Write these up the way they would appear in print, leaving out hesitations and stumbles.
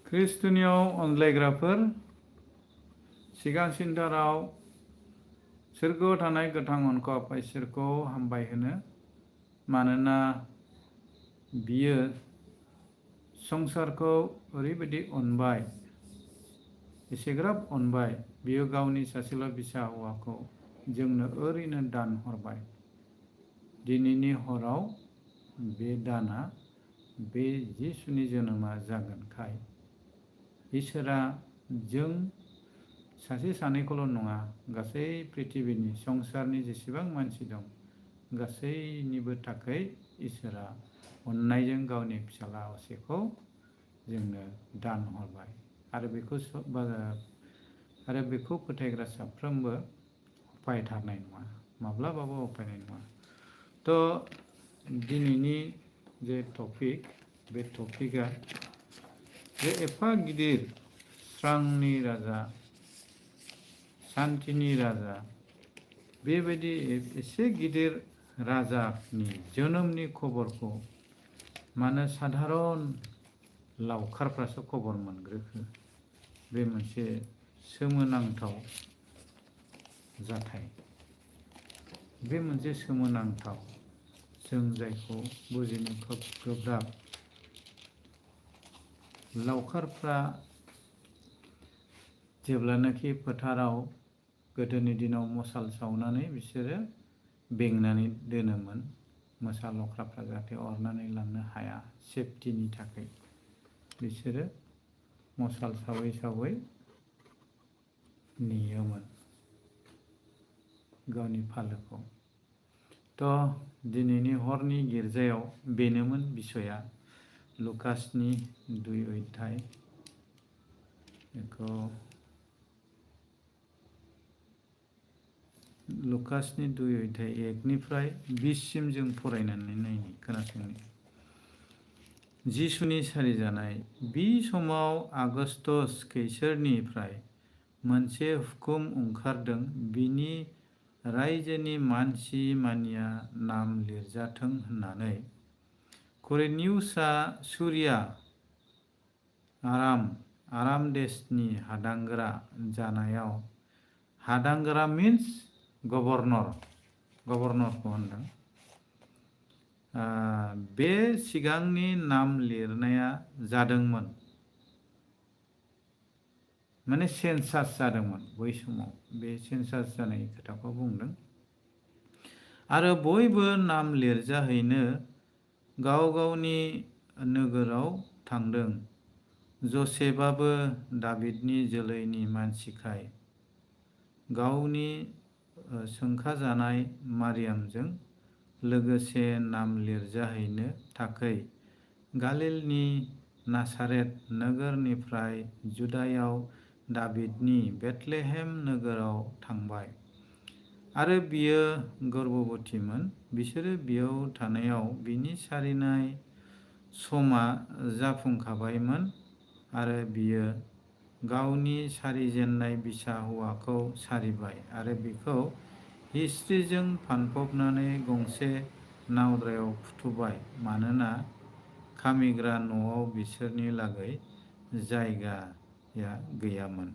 ख्रिस्टनियाव अनलायग्राफोर सिगांसिनथाराव सोरगोआव थानाय गोथां अनख' आफा इसोरखौ हामबाय होनो, मानोना बियो संसारखौ ओरैबायदि अनबाय, एसेग्राब अनबाय, बियो गावनि सासेल' बिसा हौवाखौ जोंनो ओरैनो दान हरबाय। दिनैनि हराव बे दाना बे जिसुनि जोनोमा जागोनखाय इसोरा जों सासे सानैखौल' नङा, गासै पृथिबीनि संसारनि जेसेबां मानसि दं गासैनिबो थाखाय इसोरा अननायजों गावनि फिसाला असेखौ जोंनो दान हरबाय। आरो बेखौ फोथायग्रा साफ्रोमबो उपायथारनाय नङा, माब्लाबाबो उपायनाय नङा। दिनैनि जे टपिक, बे टपिकआ जे एफा गिदिर स्रांनि राजा, शान्तिनि राजा, बेबायदि एसे गिदिर राजानि जोनोमनि खबरखौ मानो साधारन लावखारफ्रासो खबर मोनग्रोखो? बे मोनसे सोमोनांथाव जाथाय। बे मोनसे सोमोनांथाव, जों जायखौ बुजिनो खोब गोब्राब। लावखारफ्रा जेब्लानाखि फोथाराव गोदोनि दिनाव मसाल सावनानै बिसोरो बेंनानै दोनोमोन, मोसा लख्राफ्रा जाहाथे अरनानै लांनो हाया, सेफटिनि थाखाय बिसोरो मसाल सावै सावै नेयोमोन गावनि फालोखौ। दिनैनि हरनि गिर्जायाव बेनोमोन बिसया। लुकासनि 2 अध्याय, बेखौ लुकासनि 2 अध्याय 1निफ्राय 20सिम जों फरायनानै नायनि, खोनासंनि। जिसुनि सारिजानाय। बि समाव आगस्तस कैसरनिफ्राय मोनसे हुकुम ओंखारदों, बिनि रायजोनि मानसि मानिया नाम लिरजाथों होननानै। कुरेनिउसआ सुरिया आराम देशनि हादांगोरा जानायाव, हादांगोरा मिन्स गभर्नरखौ होनदों। बे सिगांनि नाम लिरनाया जादोंमोन, माने सेन्सास जादोंमोन बै समाव, बे सेन्सास जानाय खोथाखौ बुंदों। आरो बयबो नाम लिरजाहैनो गाव गावनि नोगोराव थांदों। जसेफआबो दाबिदनि जोलैनि मानसिखाय गावनि सोंखाजानाय मारियामजों लोगोसे नाम लिरजाहैनो थाखै गालिलनि नासारेत नोगोरनिफ्राय जुदायाव दाबिदनि बेथलेहेम नोगोराव थांबाय। आरो बियो गर्भबतीमोन। बिसोरो बेयाव थानायाव बिनि सारिनाय समा जाफुंखाबायमोन, आरो बियो गावनि सारिजेननाय बिसा हौवाखौ सारिबाय आरो बिखौ हिस्ट्रिजों फानफबनानै गंसे नावद्रायाव फुथुबाय, मानोना खामिग्रा न'आव बिसोरनि लागै जायगाया गैयामोन।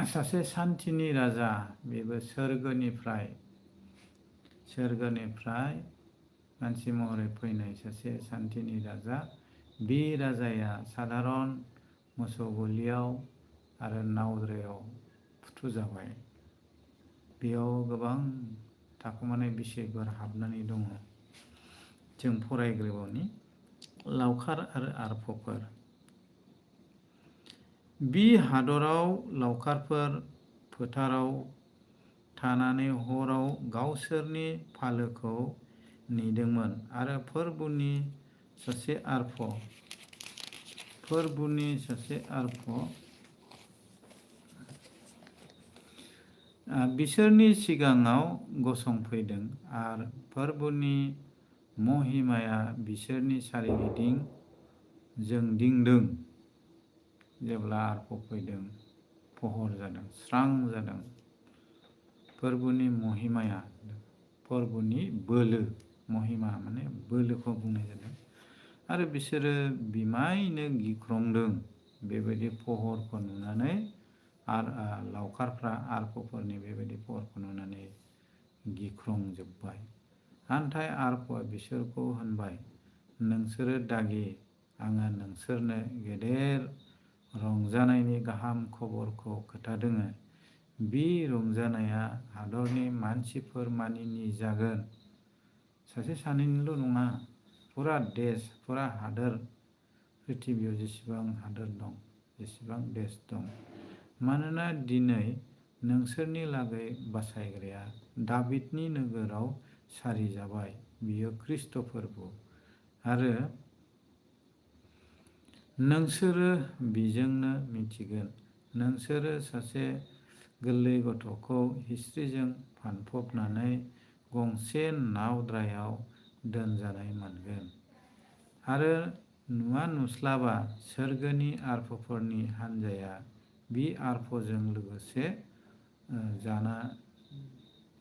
सासे शान्तिनि राजा, बेबो सोरगोनिफ्राय मानसि महरै फैनाय सासे शान्तिनि राजा। बे राजाया साधारन मोसौ गलियाव आरो नावद्रायाव फुथुजाबाय। बेयाव गोबां थाखोमानाय बिसयफोर हाबनानै दङ। जों फरायग्रोबावनि। लावखार आरो आरफफोर। बि हादराव लावखारफोर फोथाराव थानानै हराव गावसोरनि फालोखौ नेदोंमोन, आरो फोरबुनि सासे आरफ बिसोरनि सिगाङाव गसंफैदों आरो फोरबोनि महिमाया बिसोरनि सोरगिदिं जोंदिंदों। जेब्ला आरफ फैदों, फहर जादों, स्रां जादों। फोरबोनि महिमाया, फोरबोनि बोलो, महिमा माने बोलोखौ बुंनाय जादों। आरो बिसोरो बिमायनो गिख्रंदों। बेबायदि फहरखौ नुनानै लावखारफ्रा आरफफोरनि बेबायदि फहरखौ नुनानै गिख्रंजोब्बाय। नाथाय आरफआ बिसोरखौ होनबाय, नोंसोरो दागि, आङो नोंसोरनो गेदेर रंजानायनि गाहाम खबरखौ खोन्थादों। बे रंजानाया हादरनि मानसिफोर मानिनि जागोन। सासे सानैनिल' नङा, फुरा देश, फुरा हादोर, पृथिबियाव जेसेबां हादोर दं, जेसेबां देश दं। मानोना दिनै नोंसोरनि लागै बासायग्राया दाबिदनि नोगोराव सारि जाबाय। बियो ख्रिस्ट फोरबो। आरो नोंसोरो बिजोंनो मिथिगोन। नोंसोरो सासे गोरलै गथ'खौ हिस्ट्रिजों फानफबनानै गंसे नावद्रायाव दोनजानाय मोनगोन। आरो नुवा नुस्लाबा सोरगोनि आरफफोरनि हानजाया बि आरफजों लोगोसे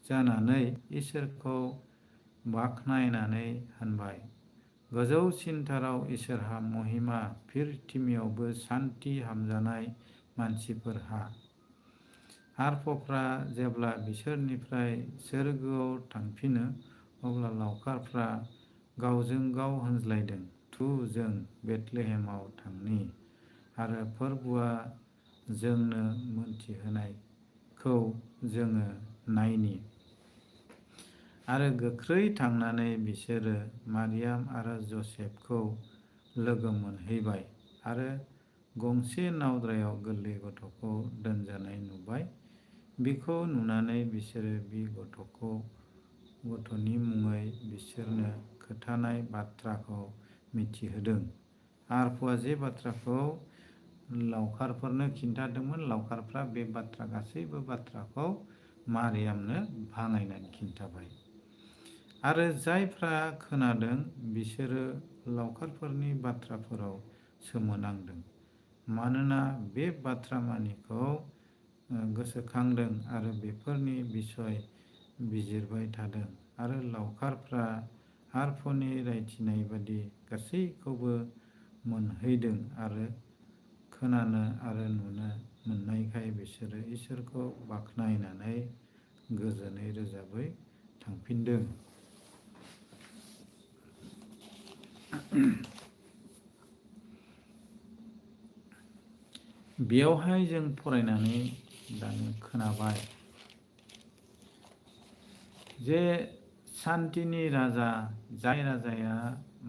जानानै इसोरखौ बाख्नायनानै होनबाय, गोजौसिनथाराव इसोरहा महिमा, पृथिबियावबो सान्थि हामजानाय मानसिफोरहा। आरफफ्रा जेब्ला बिसोरनिफ्राय सोरगोआव थांफिनो, अब्ला लावखारफ्रा गावजों गाव होनज्लायदों, थु, जों बेथलेहेमाव थांनि आरो फोरबोआ जोंनो मोनथिहोनायखौ जोङो नायनि। आरो गोख्रै थांनानै बिसोरो मारियाम आरो जसेफखौ लोगो मोनहैबाय आरो गंसे नावद्रायाव गोरलै गथ'खौ दोनजानाय नुबाय। बिखौ नुनानै बिसोरो बि गथ'नि मुङै बिसोरनो खोन्थानाय बाथ्राखौ मिथिहोदों। आरफआ जे बाथ्राखौ लावखारफोरनो खिन्थादोंमोन, लावखारफ्रा बे गासैबो बाथ्राखौ मारियामनो भाङायनानै खिन्थाबाय। आरो जायफ्रा खोनादों बिसोरो लावखारफोरनि बाथ्राफोराव सोमोनांदों, मानोना बे बाथ्रामानिखौ गोसोखांदों आरो बेफोरनि बिसय बिजिरबाय थादों। आरो लावखारफ्रा आरफनि रायथिनाय बादि गासैखौबो मोनहैदों आरो खोनानो आरो नुनो मोननायखाय बिसोरो इसोरखौ बाख्नायनानै गोजोनै रोजाबै थांफिनदों। बेयावहाय जों फरायनानै दानो खोनाबाय जे सान्थिनि राजा, जाय राजाया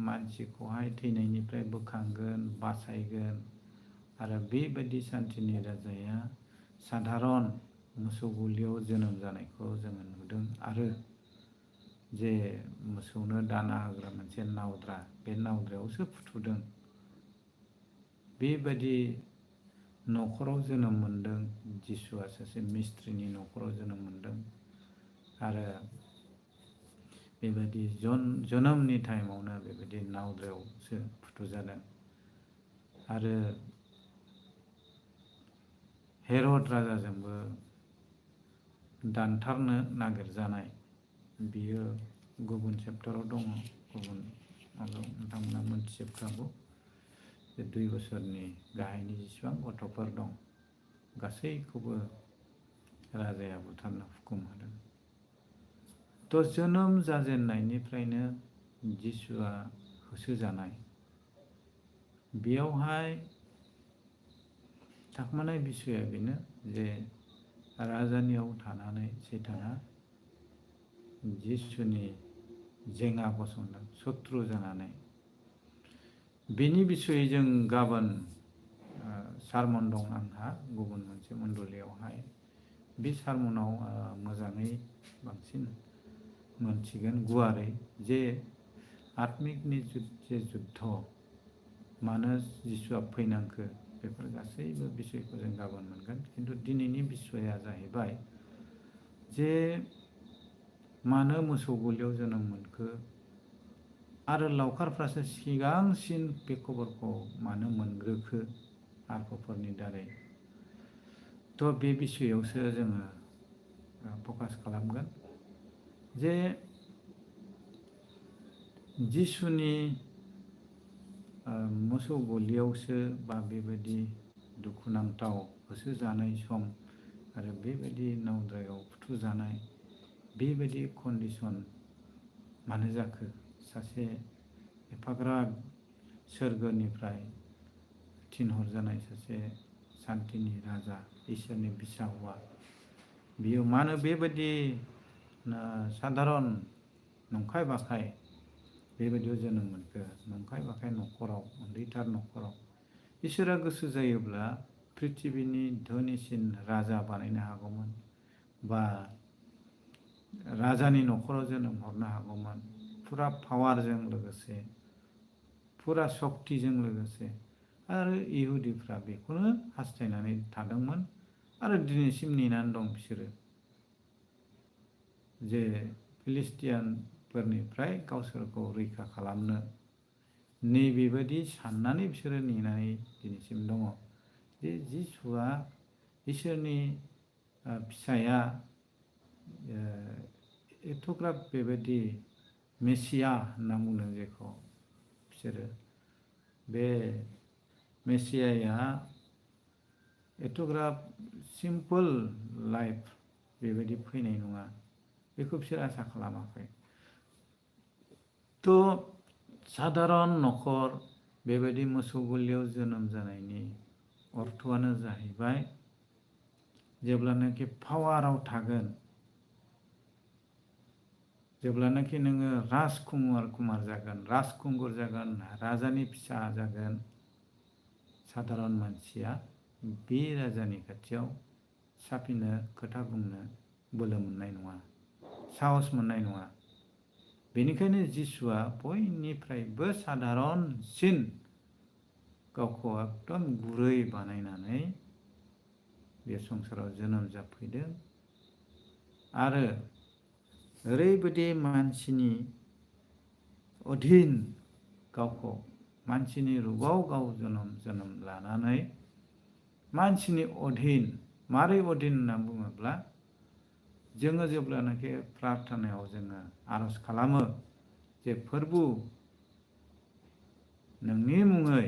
मानसिखौहाय थैनायनिफ्राय बोखांगोन, बासायगोन, आरो बेबायदि सान्थिनि राजाया साधारन मोसौ गलियाव जोनोम जानायखौ जोङो नुदों। आरो जे मोसौनो दाना होग्रा मोनसे नावद्रा, बे नावद्रायावसो फुथुदों। बेबायदि न'खराव जोनोम मोनदों। जिसुआ सासे मिस्ट्रिनि न'खराव जोनोम मोनदों। आरो बेबायदि जोनोमनि टाइमावनो बेबायदि नावद्रायावसो फुथुजादों। आरो हेरद राजाजोंबो दानथारनो नागिरजानाय, बियो गुबुन चेप्टाराव दङ। गुबुन नोंथांमोना मोनथिजोबखागौ। जे 2 बोसोरनि गाहायनि जेसेबां गथ'फोर दं, गासैखौबो राजाया बुथारनो हुकुम होदों। जोनोम जाजेननायनिफ्रायनो जिसुआ होसोजानाय। बेयावहाय थाखोमानाय बिसयआ बेनो जे राजानियाव थानानै सैताना जिसुनि जेंगा गसंदों, सत्रु जानानै। बेनि बिसयै जों गाबोन सारमन दं आंहा गुबुन मोनसे मण्डलियावहाय। बे सारमनाव मोजाङै बांसिन मोनथिगोन गुवारै जे आत्मिकनि जे जुद्ध, मानो जिसुआ फैनांखो, बेफोर गासैबो बिसयखौ जों गाबोन मोनगोन। खिन्थु दिनैनि बिसयआ जाहैबाय जे मानो मोसौ गलियाव जोनोम मोनखो आरो लावखारफ्रासो सिगांसिन बे खबरखौ मानो मोनग्रोखो आर्यफोरनि दारै। थ' बे बिसयआवसो जोङो फकास खालामगोन जे जिसुनि मोसौ गलियावसो बा बेबायदि दुखुनांथाव होसोजानाय सम आरो बेबायदि नावद्रायाव फुथुजानाय बेबायदि कन्डिसन मानो जाखो? सासे एफाग्राब सोरगोनिफ्राय थिनहरजानाय सासे सान्थिनि राजा, इसोरनि बिसा हौवा, बियो मानो बेबायदि साधारन नंखाय बाखाय बेबायदियाव जोनोम मोनखो? नंखाय बाखाय न'खराव, उन्दैथार न'खराव। इसोरा गोसो जायोब्ला पृथिबिनि धोनिसिन राजा बानायनो हागौमोन, बा राजानि न'खराव जोनोम हरनो हागौमोन, फुरा पावारजों लोगोसे, फुरा सक्तिजों लोगोसे। आरो इहुदिफ्रा बेखौनो हास्थायनानै थादोंमोन आरो दिनैसिम नेनानै दं बिसोरो, जे फिलिस्टियानफोरनिफ्राय गावसोरखौ रैखा खालामनो नैबेबायदि साननानै बिसोरो नेनानै दिनैसिम दङ जे जिसुआ इसोरनि फिसाया एथ'ग्राब बेबायदि मेसिया होनना बुंदों जेखौ बिसोरो, बे मेसियाया एथ'ग्राब सिम्पोल लाइफ बेबायदि फैनाय नङा, बेखौ बिसोर आसा खालामाखै। थ' साधारन न'खर बेबायदि मोसौ गलियाव जोनोम जानायनि अर्थआनो जाहैबाय जेब्लानाखि पावाराव थागोन, जेब्लानाखि नोङो राजकुमार जागोन, राजखुंगुर जागोन, राजानि फिसा जागोन, साधारन मानसिया बे राजानि खाथियाव साफिनो, खोथा बुंनो बोलो मोननाय नङा, साहस मोननाय नङा। बेनिखायनो जिसुआ बयनिफ्रायबो साधारनसिन गावखौ एकदम गुरै बानायनानै बे संसाराव जोनोम जाफैदों आरो ओरैबायदि मानसिनि अधीन गावखौ, मानसिनि रुपाव गाव जोनोम लानानै मानसिनि अधीन, मारै अधीन होनना बुङोब्ला जोङो जेब्लानाखि प्रार्थनायाव जोङो आर'ज खालामो जे फोरबु नोंनि मुङै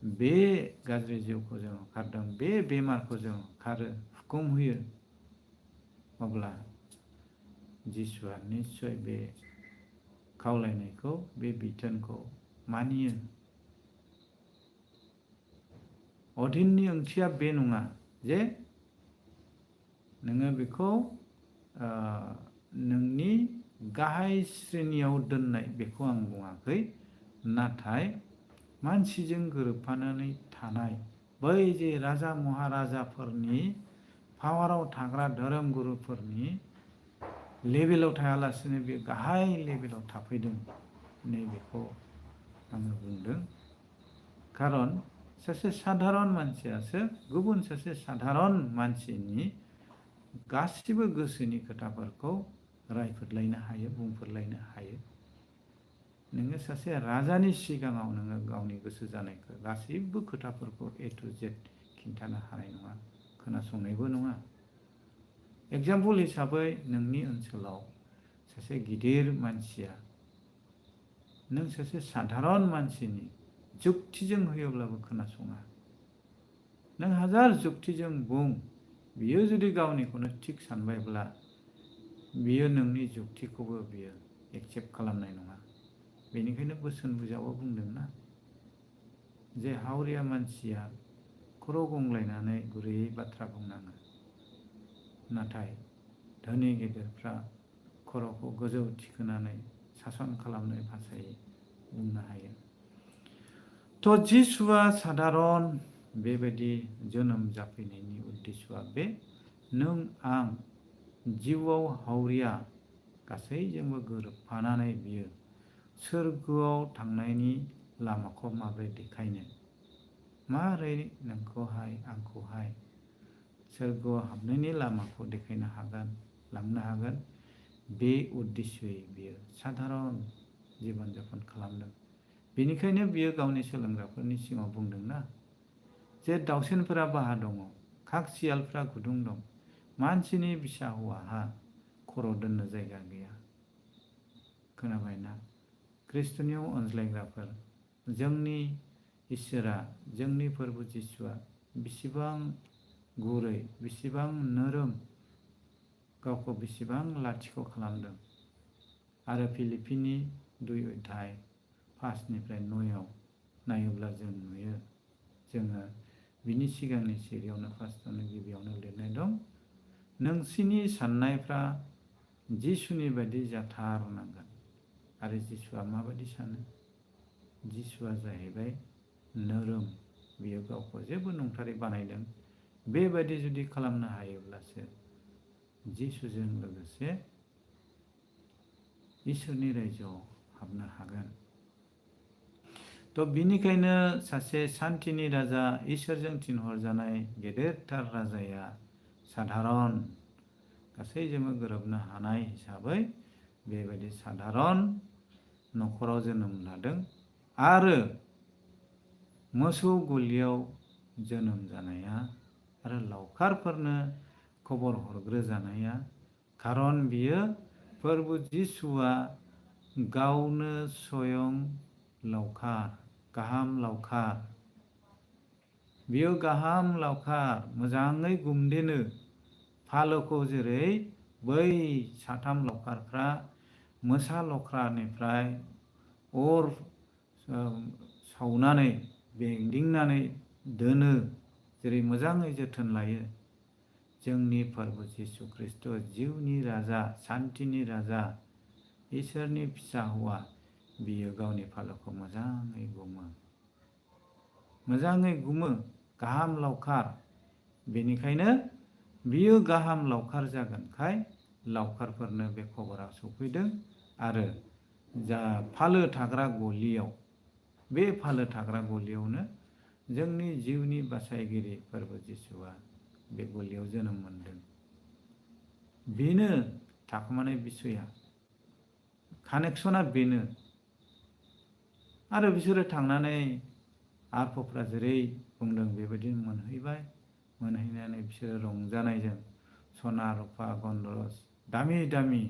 बे गाज्रि जिउखौ जों होखारदों, बे बेमारखौ जों होखारो, हुकुम होयो, अब्ला जिसुआ निस्सय बे खावलायनायखौ, बे बिथोनखौ मानियो। अधीननि ओंथिया बे नङा जे नोङो बेखौ नोंनि गाहाय श्रेणियाव दोननाय, बेखौ आं बुङाखै, नाथाय मानसिजों गोरोबफानानै थानाय, बै जे राजा महाराजाफोरनि पावाराव थाग्रा धोरोम गुरुफोरनि लेभेलाव थायालासिनो बे गाहाय लेभेलाव थाफैदों, नैबेखौ आङो बुंदों। खारन सासे साधारन मानसियासो गुबुन सासे साधारन मानसिनि गासिबो गोसोनि खोथाफोरखौ रायफोदलायनो हायो, बुंफोरलायनो हायो। नोङो सासे राजानि सिगाङाव नोङो गावनि गोसो जानायखौ गासैबो खोथाफोरखौ ए टु जेड खिन्थानो हानाय नङा, खोनासंनायबो नङा। एग्जाम्पल हिसाबै नोंनि ओनसोलाव सासे गिदिर मानसिया नों सासे साधारन मानसिनि जुक्तिजों होयोब्लाबो खोनासङा। नों हाजार जुक्तिजों बुं, बियो जुदि गावनिखौनो थिग सानबायब्ला बियो नोंनि जुक्तिखौबो बियो एक्सेप्ट खालामनाय नङा। बेनिखायनो बोसोन बिजाबाव बुंदोंना जे हावरिया मानसिया खर' गंग्लायनानै गुरैयै बाथ्रा बुंनाङो, नाथाय धोनि गेदेरफ्रा खर'खौ गोजौ थिखोनानै सासन खालामनो भाषायै बुंनो हायो। थ' जिसुआ साधारन बेबायदि जोनोम जाफैनायनि उद्देश्यआ बे, नों आं जिउआव हावरिया गासैजोंबो गोरोबफानानै बियो सोरगोआव थांनायनि लामाखौ माबोरै देखायनो, माबोरै नोंखौहाय आंखौहाय सोरगोआव हाबनायनि लामाखौ देखायनो हागोन, लांनो हागोन, बे उद्देश्ययै बियो साधारन जीवन जापन खालामदों। बेनिखायनो बियो गावनि सोलोंग्राफोरनि सिगाङाव बुंदोंना जे दाउसेनफोरा बाहा दङ, खाक सियालफ्रा गुदुं दं, मानसिनि फिसा हौवाहा खर' दोननो जायगा गैया। खोनाबायना? ख्रिस्टनियाव अनज्लायग्राफोर, जोंनि इसोरा, जोंनि फोरबो जिसुआ बेसेबां गुरै, बेसेबां नोरोम, गावखौ बेसेबां लाथिख' खालामदों। आरो फिलिपिनि 2:5-9 नायोब्ला जों नुयो, जोङो बिनि सिगांनि सिरियावनो फार्स्टआवनो गिबियावनो लिरनाय दं, नोंसिनि साननायफ्रा जिसुनि बायदि जाथारनांगोन। आरो जिसुआ माबायदि सानो? जिसुआ जाहैबाय नोरोम, बियो गावखौ जेबो नंथारै बानायदों। बेबायदि जुदि खालामनो हायोब्लासो जिसुजों लोगोसे इसोरनि रायजोआव हाबनो हागोन। बिनिखायनो सासे सान्थिनि राजा, इसोरजों थिनहरजानाय गेदेरथार राजाया साधारन, गासैजोंबो गोरोबनो हानाय हिसाबै बेबायदि साधारन न'खराव जोनोम लादों। आरो मोसौ गलियाव जोनोम जानाया आरो लावखारफोरनो खबर हरग्रोजानाया, खारन बियो फोरबो जिसुआ गावनो स्वयं लावखार, गाहाम लावखार। बियो गाहाम लावखार, मोजाङै गुमदेनो। फालोखौ जेरै बै साथाम लावखारफ्रा मोसा लख्रानिफ्राय अर सावनानै बेंदिंनानै दोनो, जेरै मोजाङै जोथोन लायो, जोंनि फोरबो जिसु ख्रिस्ट, जिउनि राजा, सान्थिनि राजा, इसोरनि फिसा हौवा, बियो गावनि फालोखौ मोजाङै गुमो, मोजाङै गुमो, गाहाम लावखार। बेनिखायनो बियो गाहाम लावखार जागोनखाय लावखारफोरनो बे खबरा सफैदों। आरो जा फालो थाग्रा गलियाव, बे फालो थाग्रा गलियावनो जोंनि जिउनि बासायगिरि फोरबो जिसुआ बे गलियाव जोनोम मोनदों। बेनो थाखोमानाय बिसया, कानेक्सना बेनो। आरो बिसोरो थांनानै आरफफ्रा जेरै बुंदों बेबायदिनो मोनहैबाय। मोनहैनानै बिसोरो रंजानायजों सना रुफा गन्दरस दामि दामि,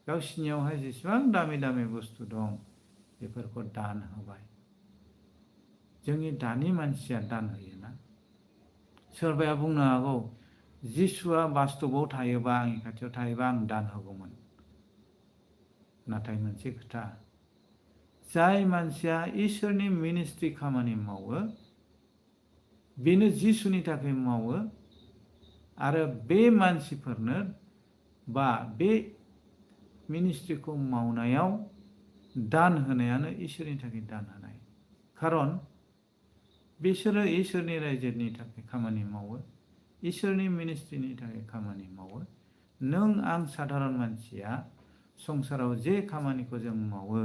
गावसिनियावहाय जेसेबां दामि दामि बुस्थु दं बेफोरखौ दान होबाय। जोंनि दानि मानसिया दान होयोना? सोरबाया बुंनो हागौ, जिसुआ बास्तबआव थायोबा, आंनि खाथियाव थायोबा आं दान होगौमोन। नाथाय मोनसे खोथा, जाय मानसिया इसोरनि मिनिस्ट्रि खामानि मावो, बेनो जिसुनि थाखाय मावो। आरो बे मानसिफोरनो बा बे मिनिस्ट्रिखौ मावनायाव दान होनायानो इसोरनि थाखाय दान होनाय। खारन बिसोरो इसोरनि रायजोनि थाखाय खामानि मावो, इसोरनि मिनिस्ट्रिनि थाखाय खामानि मावो। नों आं साधारन मानसिया संसाराव जे खामानिखौ जों मावो,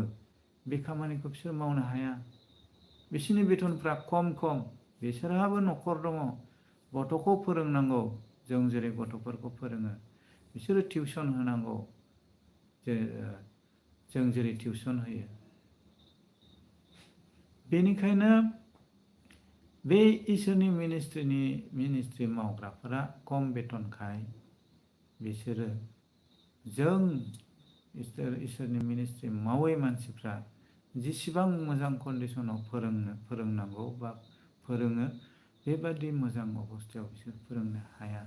बे खामानिखौ बिसोर मावनो हाया। बिसोरनि बेथनफ्रा खम खम, बिसोरहाबो न'खर दङ, गथ'खौ फोरोंनांगौ, जों जेरै गथ'फोरखौ फोरोङो, बिसोरो टिउसन होनांगौ, जों जेरै टिउसन होयो। बेनिखायनो बे इसोरनि मिनिस्ट्रि मावग्राफोरा खम बेथनखाय बिसोरो जों इसोरनि मिनिस्ट्रि मावै मानसिफ्रा जेसेबां मोजां कन्डिसनाव फोरोंनांगौ बा फोरोङो, बेबादि मोजां अबस्थायाव बिसोर फोरोंनो हाया।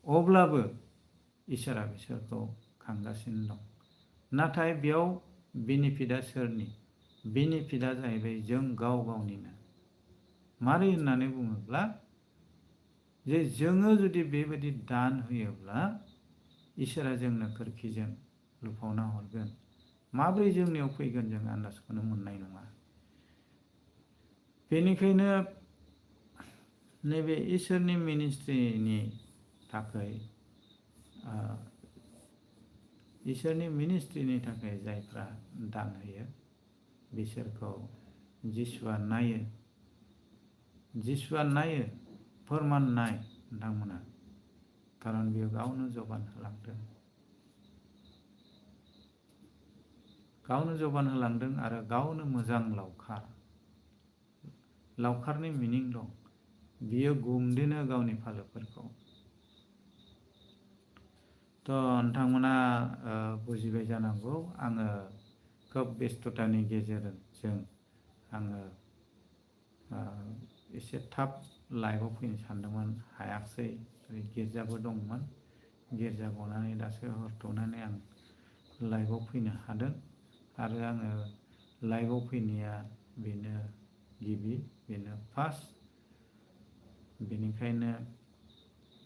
अब्लाबो इसोरा बिसोरखौ खांगासिनो दं। नाथाय बेयाव बेनिफिटआ सोरनि? बेनिफिटआ जाहैबाय जों गाव गावनिनो। मारै होननानै बुङोब्ला, जे जोङो जुदि बेबायदि दान होयोब्ला इसोरा जोंनो खोरखिजों लुफावना हरगोन। माब्रै जोंनियाव फैगोन जों आन्दाजखौनो मोननाय नङा। बेनिखायनो नैबे इसोरनि मिनिस्ट्रिनि थाखाय जायफ्रा दान होयो, बिसोरखौ जिसुआ नायो। फोरमान नाय नोंथांमोना, खारन बियो गावनो जबान होलांदों, आरो गावनो मोजां लावखार। लावखारनि मिनिं दं, बियो गुमदिनो गावनि फालोफोरखौ। नोंथांमोना बुजिबाय जानांगौ, आङो खोब बेस्थतानि गेजेरजों आङो एसे थाब लाइभआव फैनो सानदोंमोन, हायाखसै। गिर्जाबो दंमोन, गिर्जा गनानै दासो हर थौनानै आं लाइभआव फैनो हादों। आरो आङो लाइभआव फैनाया बेनो गिबि, बेनो फार्स्ट। बेनिखायनो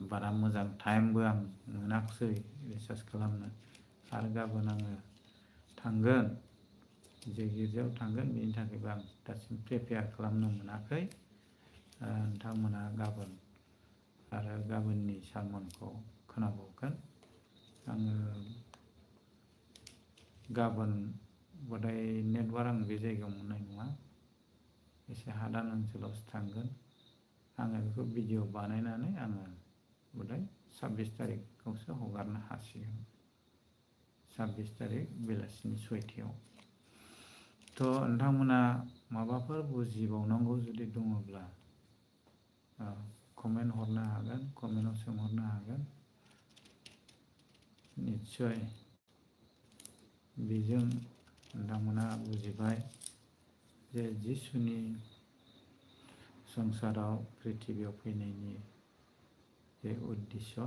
बारा मोजां टाइमबो आं मोनाखसै रिसार्च खालामनो। आरो गाबोन आङो थांगोन, जे गिर्जायाव थांगोन, बेनि थाखायबो आं दासिम प्रिपेयार खालामनो मोनाखै। नोंथांमोना गाबोन आरो गाबोननि सारमनखौ खोनाबावगोन। आङो गाबोन बोदाय नेटवार्क आं बे जायगायाव मोननाय नङा, एसे हादान ओनसोलावसो थांगोन। आङो बेखौ भिडिअ बानायनानै आङो बोदाय 26 तारिखआवसो हगारनो हासिगोन, 26 तारिख बेलासिनि 6टायाव। नोंथांमोना माबाफोर बुजिबावनांगौ जुदि दङब्ला कमेन्ट हरनो हागोन, कमेन्टआव सोंहरनो हागोन। निस्सय बेजों नोंथांमोना बुजिबाय जे जिसुनि संसाराव पृथिबियाव फैनायनि जे उद्देश्य,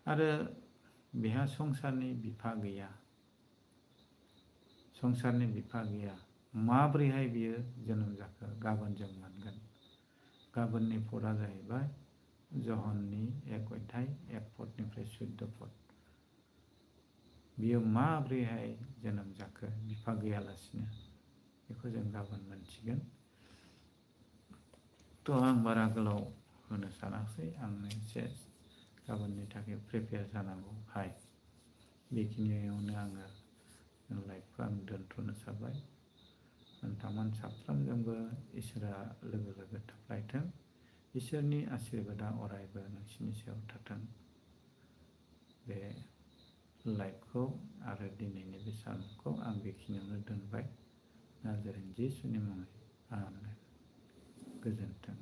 आरो बेहा संसारनि बिफा गैया, संसारनि बिफा गैया। माब्रैहाय बियो जोनोम जाखो गाबोन जों मोनगोन। गाबोननि पदआ जाहैबाय जहननि 1:1 14 पद। बियो माब्रैहाय जोनोम जाखो बिफा गैयालासिनो, बेखौ जों गाबोन मोनथिगोन। आं बारा गोलाव होनो सानाखसै, आं एसे गाबोननि थाखाय प्रिपेयार जानांगौखाय बेखिनियावनो आङो लाइभखौ आं दोनथ'नो सानबाय। नोंथांमोन साफ्रोमजोंबो इसोरा लोगो थाफ्लायथों। इसोरनि आशीर्बादा अरायबो नोंसिनि सायाव थाथों। बे लाइभखौ आरो दिनैनि बे सारमनखौ आं बेखिनियावनो दोनबाय। नाजारेन जिसुनि मुङै आमेन। गोजोन्थों।